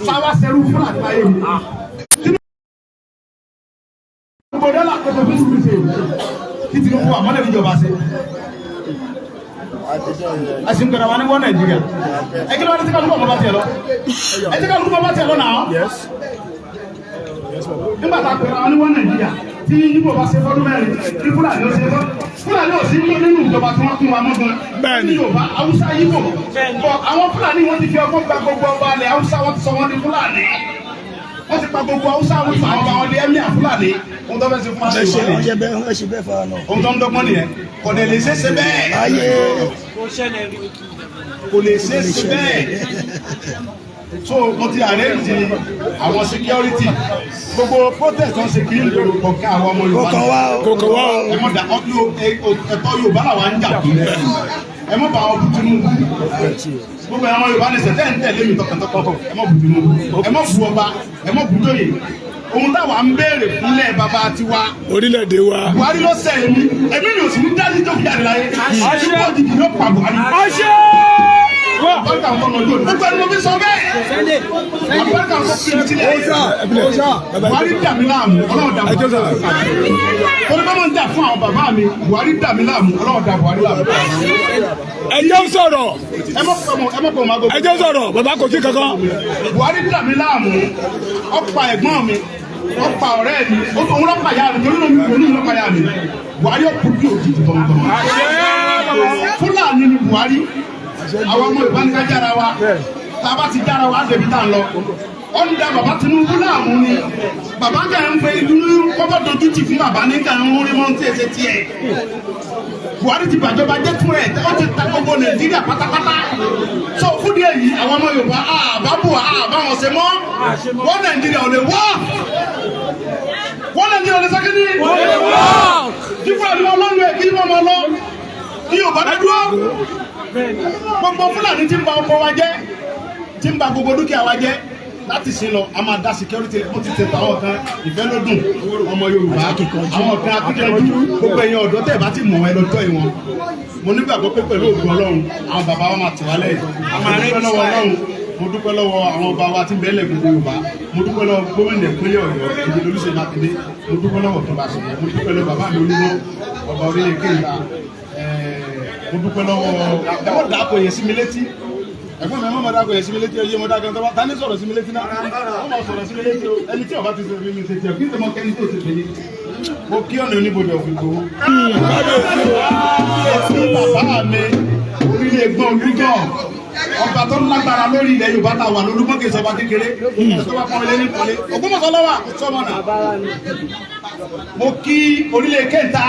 Sáwá sẹ́rú Fúlàní láyé mi. Tinubu dọ́là kò tó fi sùn ṣe kí Tinubu wà mọ́lẹ̀ níjọba ṣe. A sì ń gbẹ̀rẹ̀ wa ní wọ́n Nàìjíríà. Ẹ kí ló wá ní tí kálukú ọmọ bá tiẹ̀ lọ? Ẹ tí kálukú ọmọ bá tiẹ̀ lọ náà. Nígbà tá a pèrè àwọn ní wọ́n Nàìjíríà, tí Yíbò bá ṣe fọ́dún 4, tí Fúlàní ó ṣe fọ́, Fúlàní ò sí nínú ìjọba tí wọ́n pín wa mọ́ gan. Bẹ́ẹ̀ni. Ní Yorùbá, Haúsá, Yíbò bọ̀, àwọn Fúlàní, wọ́n ti fi ọgbọ́n gba gbogbo ọba alẹ̀ Haúsá, wọ́n ti sọ wọ́n di Fúlàní. Wọ́n ti pa gbogbo Haúsá, wọ́n ti sọ àwọn ọba wọn di emir Fúlàní. Ohun tó fẹ́ ṣe fún wa ṣe Ṣe Yorùbá wọ́n nìyẹn. ṣe bẹ́ẹ̀, wọ́n ṣe bẹ́ẹ̀ fara náà. Ohun tó ń dọ́gbọ́n nìyẹn. Kò dẹ̀ lè ṣe é ṣe bẹ́ẹ̀. Ayé. Kò lè ṣe é ṣe bẹ́ẹ̀. So mo ti arrange àwọn security. Gbogbo protest tó ń ṣe kiri nígboro, kọ̀ọ̀kan àwọn ọmọ Yorùbá. Kò kàn wá o. Kò kàn wá o. Ẹ mọ̀ dà ẹ̀tọ́ Yorùbá làwa ń jà fún. Ẹ mọ̀ bá wọn bu Tinubu. Gbogbo àwọn Yorùbá ní sẹ̀tẹ̀ ń tẹ̀lé mi tọkàntọkàn, ẹ mọ̀ bu Tinubu, ẹ mọ̀ bu ọba, ẹ mọ̀ bu jóyè. Ohun táwa ń béèrè fúnlẹ̀ bàbá tiwa, orílẹ̀-èdè wa. Buhari ló sẹ èmi, èmi ni òsì ní dájú tó fi jáde láyé. Ikú òjijì ló pa Buhari. Àbáríkà ń tọ́nà ojú òní. Gbogbo ẹni mo fi sọ bẹ́ẹ̀. Àbáríkà ń tọ́ fi mi sílẹ̀. Buhari dà mí láàmú, Ọlọ́run dà Ẹjọ́ Buhari. sọ̀rọ̀. Torí bá máa ń jà fún àwọn bàbá mi, Buhari dà mí láàmú, Ọlọ́run dà Buhari láàmú. Ẹjọ́ sọ̀rọ̀. Ẹ mọ̀ pọ̀ mọ́, ẹ mọ̀ pọ̀ mọ́ agogo. Ẹjọ́ sọ̀rọ̀ bàbá, kò sí kankan. Buhari dà mí láàmú, ó pa ẹ̀gbọ́n mi, ó pa ọ̀rẹ́ mi, ó òun ló pa ìyá mi, torí náà mi òun ló pa ìyá mi. Buhari ó kú bí òjijì tọmọtọmọ. Fúlàní ni Buhari. Àwọn ọmọ Yorùbá ní ká jára wa. Tá a bá ti jára wa, á débi tá a ń lọ. Ó ń da bàbá Tinubu láàmú ni. Bàbá kàn ń fẹ́ ìdúró kọ́kọ́ dojú tì fún bàbá ní kàn ń rí mọ́ tí ẹ ṣe tiẹ̀. Buhari ti bàjọba jẹ́ fún rẹ̀, ó ti ta gbogbo Nàìjíríà pátápátá. So fún díẹ̀ yìí, àwọn ọmọ Yorùbá, àbá bù àbá wọn ṣe mọ́. Wọ́n Nàìjíríà ò lè wọ́. Wọ́n Nàìjíríà ò lè sẹ́kí ní. Kí Fúlàní wọn lọ́nu ẹ̀, kí wọ́n mọ lọ. Kí Yorùbá dá dúró. Gbogbo Fúlàní tí ń ba ọkọ wa jẹ́, tí ń ba gbogbo dúkìá wa jẹ́, láti sin lọ, a máa dá security. Mo ti tètè àwọn kan ìfẹ́ ló dùn ọmọ Yorùbá, àwọn kan akíkanjú. Gbogbo ẹ̀yin ọ̀dọ́ tẹ̀ bá ti mọ̀, ẹ lọ tọ́ ìwọ̀n. Mo nígbàgbọ́ pé pẹ̀lú ògùn Ọlọ́run, àwọn bàbá wa máa tì wá lẹ́yìn. Mo dúpẹ́ lọ́wọ́ Ọlọ́run, mo dúpẹ́ lọ́wọ́ àwọn ọba wa tí ń bẹ́lẹ̀ gbogbo Yorùbá, mo dúpẹ́ lọ́wọ́ gómìnà ìpínlẹ̀ Ọ̀yọ́, ìdílé Olúṣèyí Mákindé, mo dúpẹ́ lọ́wọ́ tó bá ṣe, mo dúpẹ́ lọ́wọ́ bàbá mi Olúmọ, ọba orílẹ̀ kéńtà. Mo dúpẹ́ lọ́wọ́ ẹ̀wọ́n dàpọ̀ yẹn sí mi létí. Ẹ̀gbọ́n mi, mọ́ dàpọ̀ yẹn sí mi létí. Ọyẹ́ mo dàpọ̀ tó bá tani sọ̀rọ̀ sí mi létí náà, wọ́n máa sọ̀rọ̀ sí mi létí o. Ẹni tí ọba ti sọ̀rọ̀ mi létí o, kí n tẹ́ mọ kẹ́ni tó ti tẹ̀lé. Mo kí ọ̀nà oníbodè ọ̀fìn gbowó. Mo kí bàbá mi orílẹ̀ ẹ̀gbọ́n olúgọ̀, ọba tó lágbára lórí ilẹ̀ Yorùbá tá a wà lólúgbọ́n, kì í sọba kékeré tó bá pọ́n ilé ní pọ́nlé. Ògbómọ̀ṣọ́ lọ́wọ́ sọ́mọ náà. Mo kí orílẹ̀ kẹta,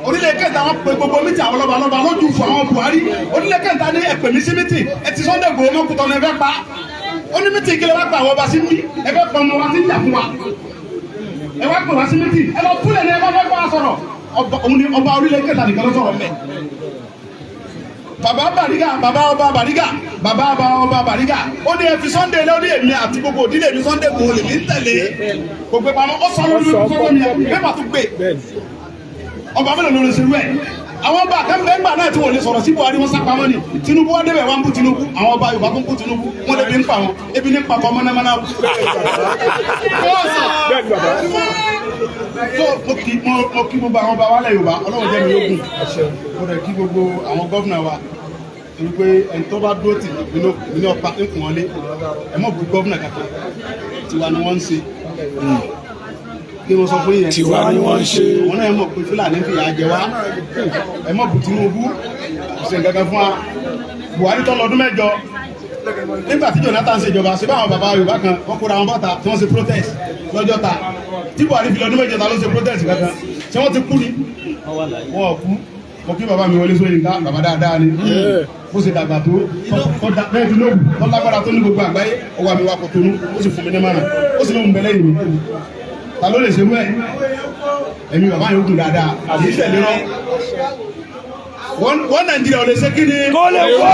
orílẹ̀ kẹta. Wọn pe gbogbo meeting àwọn lọ́ba lọ́ba lójú fún àwọn Buhari. Orílẹ̀ kẹta ní ẹ̀pẹ̀ mi sí meeting. Ẹ ti Sunday Igboho mọ́kútọ́ ní ẹ fẹ́ pa. Ó ní meeting kí lè wá pa àwọn ọba sí mí? Ẹ fẹ́ pa ọmọ wa tí ń jà fún wa, ẹ wá pè wá sí meeting. Ẹ lọ túlẹ̀ ní ẹ bá fẹ́ bá wa sọ̀rọ̀. Ọba òun ni ọba orílẹ̀ kẹta nìkan ló sọ̀rọ̀ mbẹ́. Bàbá Bàrígà, bàbá ọba Bàrígà, bàbá ọba ọba Bàrígà, ó ní ẹ fi Sunday lé. Ó ní èmi àti gbogbo òdílé mi, Sunday Igboho lèmi ń tẹ̀lé. Kò gbé pamọ́, ó sọ lórí sọ́kọ́ mi, pépà tó gbé. Ọba mélòó ló lè ṣerú ẹ̀? Àwọn ọba akẹ́mbẹ́ ńgbà náà tí wọ́n lè sọ̀rọ̀ sí Buhari, wọ́n sápamọ́ ni. Tinubu wá débẹ̀, wọ́n ń bú Tinubu. Àwọn ọba Yorùbá tó ń bú Tinubu, wọ́n lè fi ń pa wọn, ebi ní papọ̀ mọ́nàmọ́ná. Bẹ́ẹ̀ni bàbá. Tó mo kí gbogbo àwọn ọba wálẹ̀ Yorùbá. Ọlọ́run jẹ́ mi lógún. Mo rẹ̀ kí gbogbo àwọn governor wa, torí pé ẹni tó bá dúró tì nínú ọ̀pá ń kùn wọ́n lé. Ẹ mọ̀ bú governor kankan. Tiwa ni wọ́n ń ṣe. Kí wọ́n sọ fún yẹn? Tiwa ni wọ́n ń ṣe. Àwọn náà mọ̀ pé Fúlàní ń fìyà jẹ wá. Ẹ mọ̀ bú Tinubu, kò sí nǹkan kan fún wa. Buhari tó lọ́dún 8, nígbà tí Jonathan ṣèjọba, ṣe báwọn bàbá Yorùbá kan wọ́n kóra wọn bọ́ta tí wọ́n ṣe protest lọ́jọ́ ta. Tí Buhari fi lọ́dún 8, ta ló ṣe protest kankan? Ṣé wọ́n ti kú ni? Wọ́n ò kú. Mo kí bàbá mi Wọlé Ṣóyínká, bàbá dáadáa ni. Bó ṣe dàgbà tó, tó bẹ́ẹ̀ tí lóògùn tó lágbára tó ní gbogbo àgbáyé, ọwọ́ àmì wa kò tónú, ó sì fún mi ní márùn, ó sì lóhun bẹ lẹ́yìn mi. Ta ló lè ṣerú ẹ̀? Ẹ̀mí bàbá yóò gùn dáadáa, kì í tẹ̀lé rọ́. Wọ́n Nàìjíríà ò lè ṣe kí ni? Kó lè wọ́.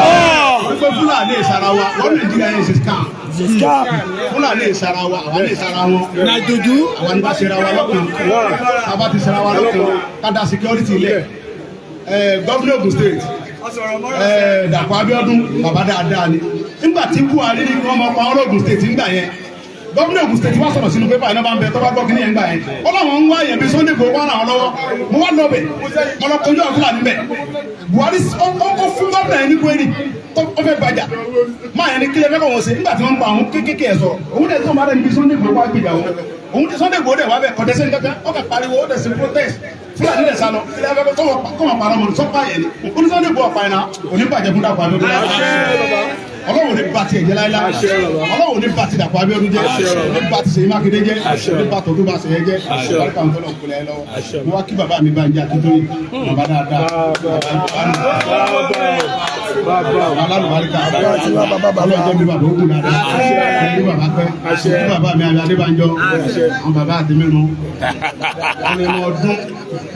Wípé Fúlàní ìsara wa, wọ́n Nàìjíríà yẹn ṣe scam. Fúlàní ìsara wa, àwa ní ìsara wọn. Nàìjòjú. Àwa ní bá ṣe ra wa lọ́kàn. Tá a bá ti ṣe ra wa lọ́kàn, ká da security lẹ̀. Governor Ogun State, Dàpọ̀ Abíọ́dún, bàbá dáadáa ni. Nígbà tí Buhari ní kí wọ́n máa pa ọlọ́gùn state ńgbà yẹn, gómìnà Ògùn State wá sọ̀rọ̀ sínú pépà iná bá ń bẹ tó bá gbọ́ kíní yẹn gbà yẹn. Ọlọ́run ń wá yẹn bí Sunday Igboho wà ràn án lọ́wọ́. Mo wá lọ bẹ̀, mo lọ kojú àwọn Fúlàní bẹ̀. Buhari ó fún gómìnà yẹn ní kweri tó ó fẹ́ gbajà máa yẹn ní kílẹ̀ fẹ́ kọ̀ wọ́n ṣe nígbà tí wọ́n ń pa àwọn kéékèèké ẹ̀ sọ̀rọ̀. Òun dẹ̀ tó máa dẹ̀ níbi Sunday Igboho wá gbìjà wọn. Òun tí Sunday Igboho dẹ̀ wá bẹ̀ kọ̀dẹ́sẹ̀ ní kankan, ó kà pariwo, ó dẹ̀ sí protest, Fúlàní dẹ̀ sálọ. Kílẹ̀ fẹ́ kọ́ mọ̀ parọ́ mọ̀ sọ́pà yẹn ni ó ní Sunday Igboho ọ̀pá yẹn náà òní bàjẹ́ fún Dàpọ̀ Abíọ́dún. Ọlọ́run ní bá tiẹ̀ jẹ́ láíláí. Ọlọ́run ní bá ti Dàpọ̀ Abíọ́dún jẹ́, ní bá ti Ṣèyí Mákindé jẹ́, ní bá tọdún bá Ṣèyí jẹ́. Barika ń fọlọ́ kúlẹ̀ lọ́wọ́. Mo wá kí bàbá mi Bánjí Akíntóyè, bàbá dáadáa, bàbá alálùbáríkà. Ọlọ́run jẹ́ bí bàbá ogun dáadáa, bí bàbá pẹ́, bí bàbá mi Ayọ̀ Adébánjọ, àwọn bàbá àti mímu wọn ni mo dún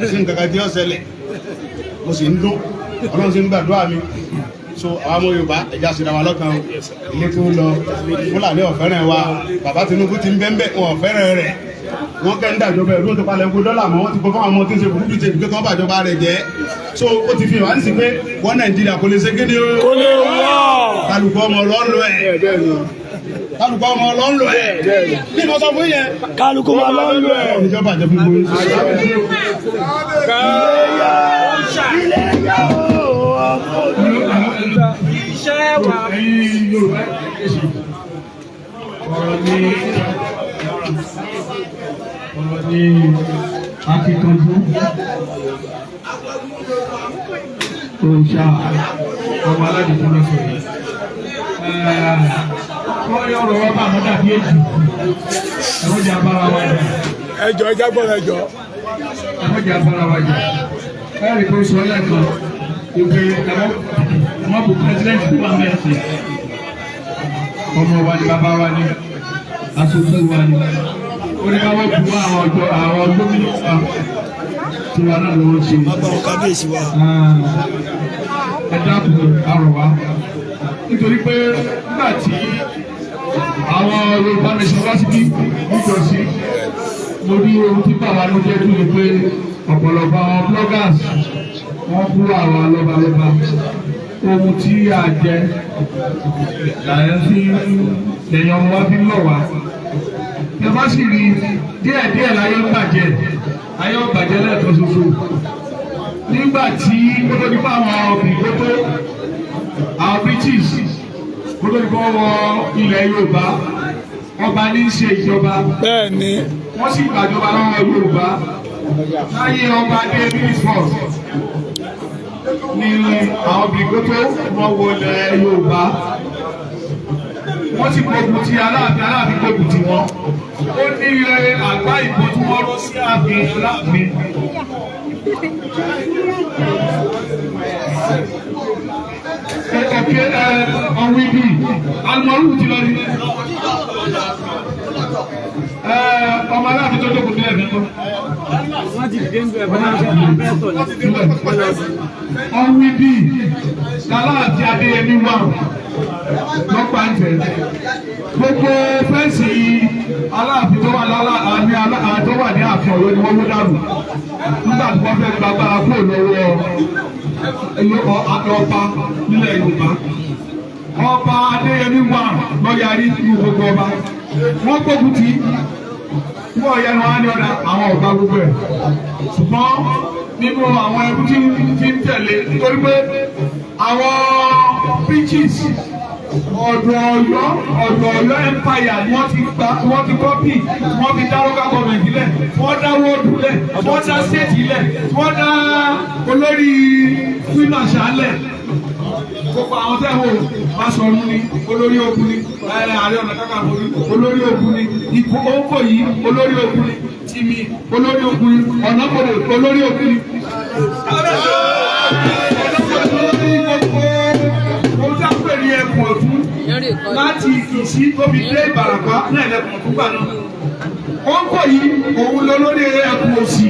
sí nǹkan kan tí ó ṣẹlẹ̀. Mo sì ń dún, Ọlọ́run sì ń gbàdúrà mi. So àwọn ọmọ Yorùbá, ẹja ṣe ra wa lọ́kàn o. Ilé tó ń lọ, Fúlàní ọ̀fẹ́ràn wa. Bàbá Tinubu ti ń bẹ́ńbẹ́, wọn ọ̀fẹ́ràn rẹ̀. Wọ́n kẹ́ ń dàjọba ẹ̀rú tó palẹ̀ ń kó dọ́là mọ́. Wọ́n ti kó fáwọn ọmọ tí ń ṣe burúkú ṣe ìgbé tó wọ́n bàjọba rẹ̀ jẹ́. So ó ti fi hàn wá ní sí pé wọ́n Nàìjíríà kò lè ṣe kéde o. Kò lè wọ́. Kálukú ọmọ ọlọ́ọ̀lọ́ ẹ̀, kálukú ọmọ ọlọ́ọ̀lọ́ ẹ̀ bí mo sọ fún yẹn. Kálukú máa lọ lọ ẹ̀. Ìjọba àjẹfún gbogbo yín. Ilé yá o, ọmọ òdùdú. Ẹ̀yin Yorùbá, ọ̀rọ̀ ní ọ̀rọ̀ ní akíkanjú òòṣà ọmọ aládìsí lọ sọ yìí. Wọ́n ní ọ̀rọ̀ wọn bá àwọn dàbí èjì, ẹ̀wọ́n jẹ́ abára wa jà. Ẹjọ, ẹjá gbọ́dọ̀, ẹjọ. Ẹ̀wọ́n jẹ́ abára wa jà. Ẹ̀rí kò sọ lẹ́ẹ̀kan ìpè ẹ̀wọ́n bu president tó wà mẹ́sì. Ọmọ wa ni, bàbá wa ni, aṣojú wa ni. Ó ní káwọ́ bu àwọn ọjọ́ àwọn gómìnà wa tí wa náà lọ́wọ́ ṣe. Kábíyèsí wa. Ẹ dákun, àrọ̀ wa, nítorí pé nígbà tí àwọn Yorùbá nation wá síbí nítòsí, mo rí ohun tí bàbá ló jẹ́ dùn ní pé ọ̀pọ̀lọpọ̀ àwọn bloggers, wọ́n bú àwọn lọ́balọ́ba. Ohun tí a jẹ làyẹn fi lẹ́yìn ọmọ wa fi ń lọ̀ wá. Ẹ bá sì rí díẹ̀díẹ̀ láyé ń bàjẹ́, ayé ń bàjẹ́ lẹ́ẹ̀kan ṣoṣo. Nígbà tí kótó nípa àwọn òbí kótó àwọn British kótó nípa wọ ilẹ̀ Yorùbá, ọba ní í ṣe ìjọba. Bẹ́ẹ̀ ni. Wọ́n sì gbàjọba lọ́wọ́ Yorùbá láyé ọba David first ní àwọn bìrìkótó wọ́n wọlé Yorùbá, wọ́n sì gbógun ti Aláàfin, Aláàfin gbógun ti wọn. Ó ní àgbá ìbọn tí wọ́n rọ́ sí ààfin Aláàfin. Ẹ̀kẹ́ ọ̀hún ibi alimọ̀rú ti lọ ní ọmọ Aláàfin tó jókòó sílẹ̀ fún un. Ọ̀hún ibi Aláàfin Adéyẹmí wà lọ́pàá ń tẹ̀. Gbogbo fence Aláàfin tó wà lálá ní tó wà ní ààfin Ọ̀yọ́ ni wọ́n wó dànù nígbà tí wọ́n fẹ́ gba agbára kúrò lọ́wọ́ ọba nílẹ̀ Yorùbá. Ọba Adéyẹmí wà lọ́yàrí ní gbogbo ọba. Wọ́n gbógun ti wọ́n yẹnu wá ní ọ̀dà àwọn ọba gbogbo ẹ̀. Ṣùgbọ́n nínú àwọn ẹrú tí ń tẹ̀lé, nítorí pé àwọn British, ọ̀dọ̀ Ọ̀yọ́ empire ni wọ́n ti gba, wọ́n ti copy, wọ́n fi dá local government lẹ̀, wọ́n dá wọ́ọ̀dù lẹ̀, wọ́n dá state lẹ̀, wọ́n dá olórí queen marshal lẹ̀. Gbogbo àwọn tẹ́ wò, Báṣọ̀run ni olórí ogun ni, Ààrẹ Ọ̀nà Kakanfò ni olórí ogun ni, Ikú Òǹkò yìí olórí ogun ni, Tìmì olórí ogun ni, Ọ̀nàkòrò olórí ogun ni. Ọ̀nàkòrò olórí gbogbo ohun tí a ń pè ní ẹkùn ọ̀tún láti Ìkìsí tó fi dé Ìbàràpá náà lẹ́kùn ọ̀tún gbà náà. Òǹkò yìí, òun lọ lórí ẹkùn òsì.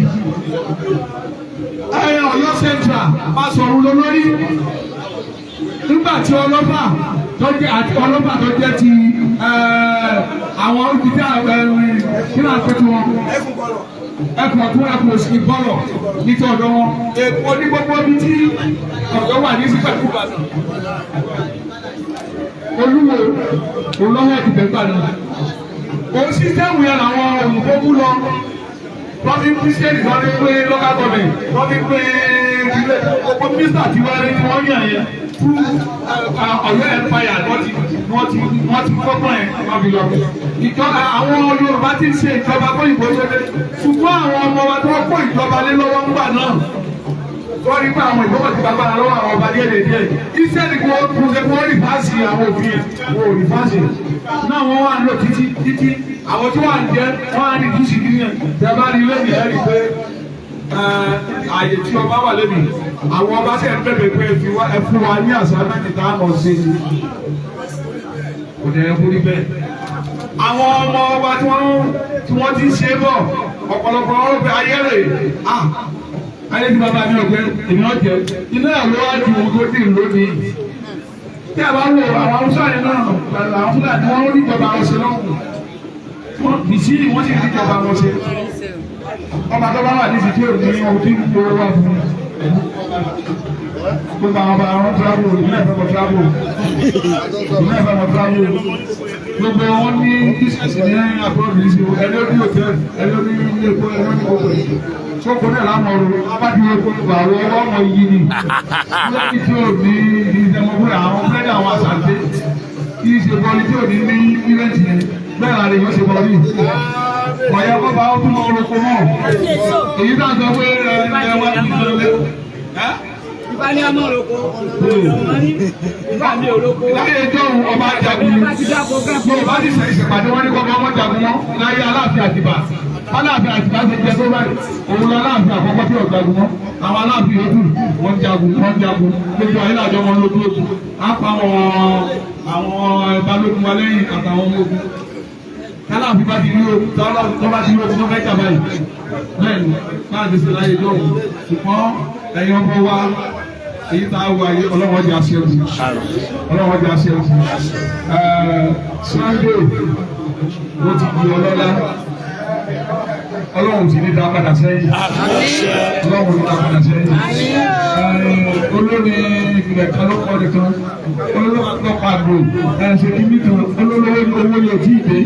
Ọ̀yọ́ Central, Báṣọ̀run lọ lórí. Nígbà tí ọlọ́fà tó jẹ́ àti ọlọ́fà tó jẹ́ ti àwọn ibi tí kí náà pẹ́ tí wọn. Ẹkùn ọ̀tún, ẹkùn òsì, ìgbọ́rọ̀ nítorí ọ̀dọ́ wọn. Èkó ní gbogbo ibi tí ọ̀dọ́ wà ní sí pẹ̀lú Ìbàdàn. Olúwo olówó ìbẹ̀ gbàdàn. Òun system yẹn làwọn òyìnbó mú lọ. Wọ́n fi Christian, wọ́n fi pé local government, wọ́n fi pé ilé gbogbo mínísítà tí wọ́n rí tí wọ́n yàn yẹn fún Ọ̀yọ́ Empire. Wọ́n ti kọ́kọ́ yẹn, wọ́n fi lọ. Ìjọba àwọn Yorùbá ti ń ṣe ìjọba kó ìbò tó dé, ṣùgbọ́n àwọn ọmọ wa tó kó ìjọba lé lọ́wọ́ ńgbà náà, wọ́n rí pé àwọn ìgbọ́kọ̀ ti gbàgbára lọ́wọ́ àwọn ọba díẹ̀ díẹ̀. Iṣẹ́ ni kí wọ́n kún ṣe kí wọ́n reverse àwọn òfin yẹn, wọ́n ò reverse náà. Wọ́n wà lò títí títí, àwọn tí wọ́n à ń jẹ́ wọ́n á ní dúsì ní yẹn. Tẹ́ bá rí lónìí, ẹ̀ rí pé àyè tí ọba wà lẹ́nu, àwọn ọba ṣe ń bẹ̀bẹ̀ pé ẹ fún wa ní àṣà mẹ́ta tá a mọ̀ sí i. Kò dẹ̀ ẹ kú rí bẹ́ẹ̀. Àwọn ọmọ ọba tí wọ́n ti ń ṣe bọ̀, ọ̀pọ̀lọpọ̀ ọ̀rọ̀ pé ayé rè ah, ayé tí bàbá mi ò pé èmi náà jẹ iná ẹ̀ ló wá ju ohun tó dì lónìí. Tí a bá wo àwọn Haúsá yẹn náà pẹ̀lú àwọn Fúlàní, wọ́n rí ìjọba àwọn ṣe lọ́wọ́ wọ́n bìsí, wọ́n sì rí ìjọba wọn ṣe. Ọba tó bá wà ní ìsìtí òní, ohun tí ń gbowó wà fún gbogbo àwọn ọba, àwọn travel ìbílẹ̀ ìfẹ́ mọ̀, travel ìbílẹ̀ ìfẹ́ mọ̀, travel gbogbo wọn ní business ní abroad ní sí. Ẹni ó ní hotel, ẹni ó ní ilé epo, ẹni ó ní gbogbo ẹ̀ sọ́kò náà láwọn ọ̀rọ̀ abájú epo àwọn ọmọ yìí ni lórí tí ò ní ìdẹ̀mọ̀gbọ́n àwọn fúlẹ́dì àwọn àṣàǹtẹ̀ kì í ṣe bọ́ọ̀lì tí ò ní ní event yẹn. Bẹ́ẹ̀ la lè yọ ṣe bọ́ọ̀lì ọ̀yẹ́ kọ́ bá ó tún mọ orúkọ mọ́ èyí tá a sọ pé ẹ ẹ wá ní ìdílé. Ifá ní ọmọ òroko. Ifá mi òroko. Láyé ẹjọ́ ọba jagun, Yorùbá ti sẹ ìṣèpàdé wọn ní kọ́kọ́ ọmọ jagun wọn láyé Aláàfin Àtìbà. Aláàfin Àtìbà ti jẹ tó báyìí, òun lọ Aláàfin àkọ́kọ́ tí ò jagun wọn. Àwọn Aláàfin yòókù wọ́n jagun, wọ́n jagun gbogbo ayé làjọ wọn lójú ogun. Á pa àwọn balógun wa lẹ́yìn àtàwọn ọmọ ogun. Aláàfin bá ti rí ogun tó bá ti rí ogun tó fẹ́ jà báyìí, bẹ́ẹ̀ ni máa ti ṣe láyé ìjọ òun. Ṣùgbọ́n ẹ̀yin ọmọ wa, èyí tá a wà yìí, ọlọ́wọ́ jẹ́ aṣẹ́gun, ọlọ́wọ́ jẹ́ aṣẹ́gun. Sunday ló ti di ọlọ́lá, Ọlọ́run sì ní dá padà sẹ́yìn, Ọlọ́run ní dá padà sẹ́yìn. Olórí ìpìlẹ̀ kan ló kọ́ nìkan, olólùwà lọ́pàá àgbò ẹ̀ ṣe kí nìkan olólùwà owó ni ò tí ì dé.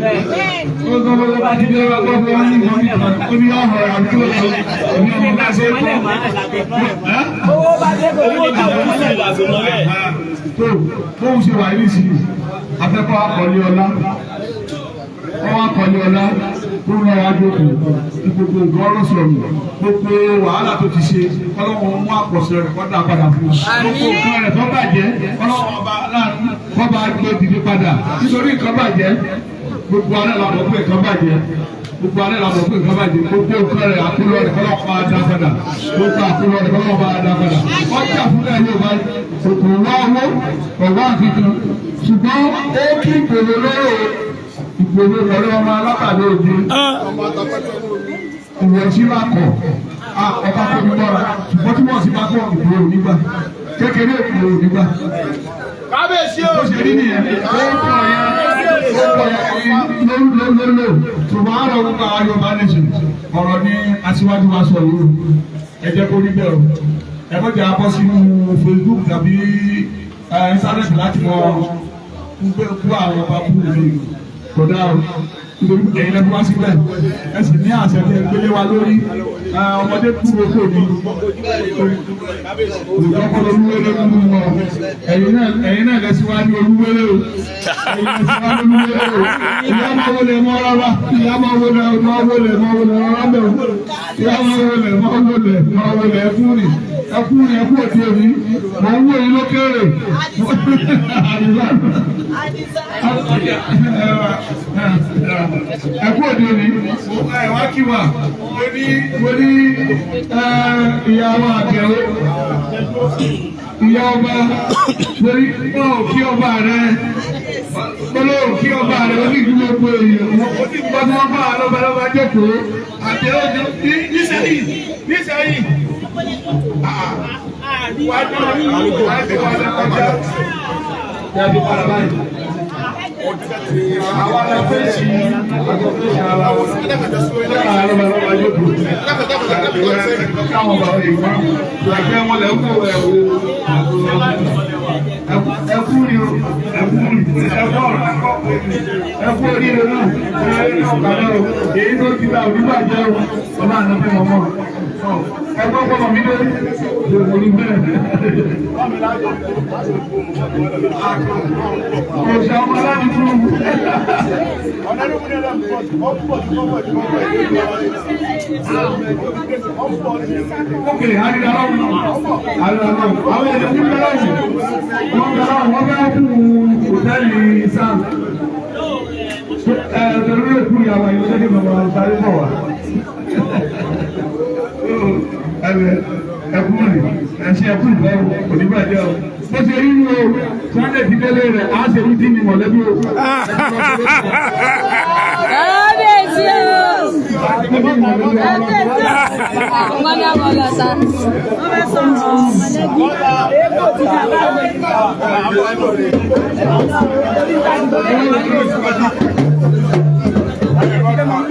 Olólùwà bá ti dé wá gbọ́ wọn ní ìwọ̀n nìkan ó ní ọ̀hún àdúgbò kan ní ọmọ bá ṣe é kọ́. Owó bá dé, kò ní ìtàgé mọ́lẹ̀. Tó bóun ṣe wà ní ìsìn, afẹ́kọ́ akọ̀lé ọlá, wọ́n wá kọ́lé ọlá tó ń lọ́wọ́ àjòkò ní gbogbo nǹkan ọlọ́sọ̀rọ̀. Gbogbo wàhálà tó ti ṣe, ọlọ́wọ́n mú àpọ̀sẹ̀ rẹ̀ kọ́ dà padà fún un. Gbogbo nǹkan rẹ̀ tó bàjẹ́, ọlọ́wọ́n ọba láàánú kọ́ bá gbé dìde padà, nítorí nǹkan bàjẹ́. Gbogbo alẹ́ la mọ̀ pé nǹkan bàjẹ́, gbogbo alẹ́ la mọ̀ pé nǹkan bàjẹ́. Gbogbo nǹkan rẹ̀, àkúlọ̀ rẹ̀, kọ́lọ́ bá dá padà. Gbogbo àkúlọ̀ rẹ̀, kọ́lọ́ bá dá padà. Ọjà fúnlẹ̀ yóò bá òkú wá owó ọ̀wá àfikún, ṣùgbọ́n ó kí ìgbèrò lóró ìgbèrò lọ́rọ́ ọmọ alábàdé òde ìwọ̀n tí bá kọ̀ ọba tó ní mọ́ra, ṣùgbọ́n tí wọ́n sì bá kọ̀ ìgbèrò nígbà kékeré, ìgbèrò nígbà. Kábíyèsí o. Bó ṣe rí nìyẹn, ó kọ̀ yẹn, ó kọ̀ yẹn lólólólò. Ṣùgbọ́n àrò gbogbo àwọn Yorùbá nation, ọ̀rọ̀ ní aṣíwájú wa sọ yìí o. Ẹ jẹ́ kó rí bẹ́ẹ̀ o. Ẹ bọ́ jẹ́ abọ́ sínú Facebook tàbí internet láti mọ kú àwọn ọba kú mi kò dáa o, nítorí ẹ̀yin lẹ́nu wá síbẹ̀, ẹ sì ní àṣẹ tí ẹ gbélé wa lórí. Ọmọdé kúrò kò ní òjò kọ́ lolúwéré nínú wọn. Ẹ̀yin náà lẹ síwájú olúwéré o, ẹ̀yin lẹ síwájú olúwéré o. Ìyá máa wọlé mọ́ rárá, ìyá máa wọlé, máa wọlé, máa wọlé rárá bẹ́ẹ̀ o. Ìyá máa wọlé, máa wọlé, máa wọlé. Ẹkú rì, ẹkú rì, ẹkú òde òní. Mọ̀ ń wò yín lókèrè. Ẹkú òde òní, ẹ wá kí wa. Mo ní ìyá wa àkẹ́wò, ìyá ọba lórí wọn ò kí ọba rẹ, bọ́lá ò kí ọba rẹ. Ó ní ìdúró gbogbo èèyàn ó ní ìgbà tí wọ́n bá a lọ́ba lọ́ba jókòó àtẹ̀wò Nísẹ̀yìn, nísẹ̀yìn. Wájú wájú wájú kọjá yàtọ̀ padà báyìí. Àwọn afẹ́sí àtọ̀fẹ́sí ara wọn. Láàárọ̀ bàbá wa yóò dùn. Káwọn bàbá yìí wá. Ẹgbẹ́ wọn lẹ̀ ń wò ẹ̀ wò. Ẹkú ni o, ẹkú ni, ẹkú ọ̀rọ̀, ẹkú oríire náà, ẹkú ọ̀kadà o, èyí tó ti ra òní bàjẹ́ o, ọlá àná fẹ́ mọ́mọ́. Ẹgbẹ́ ọgbọ́n mi dé, òní bẹ́ẹ̀. Kò sí ọmọ aláàbí fún un. Ok, àríra lọ́wọ́, àríra lọ́wọ́, àwọn èèyàn ti bẹ̀rẹ̀ lọ́wọ́, wọ́n bẹ̀rẹ̀ lọ́wọ́, wọ́n bẹ̀rẹ̀ fún hòtẹ́ẹ̀lì Sam. Ẹ torí òkú ìyàwó ẹ̀yọ́ sẹ́kẹ̀ bàbá sáré bọ̀ wá. Ẹkú rìn, ẹṣin ẹkú ìfẹ́ o, kò ní bàjẹ́ o. Bó ṣe rí o, Sunday ti délé rẹ̀, á ṣe ní dín ní mọ̀lẹ́bí o. Kábíyèsí o. Kábíyèsí o. Wọ́n ní àwọn ọlọ́ta. Wọ́n fẹ́ sọ̀rọ̀ mọ̀lẹ́bí.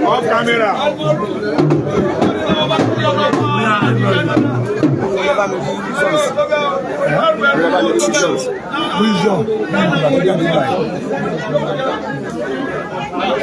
Off camera. Wisdom.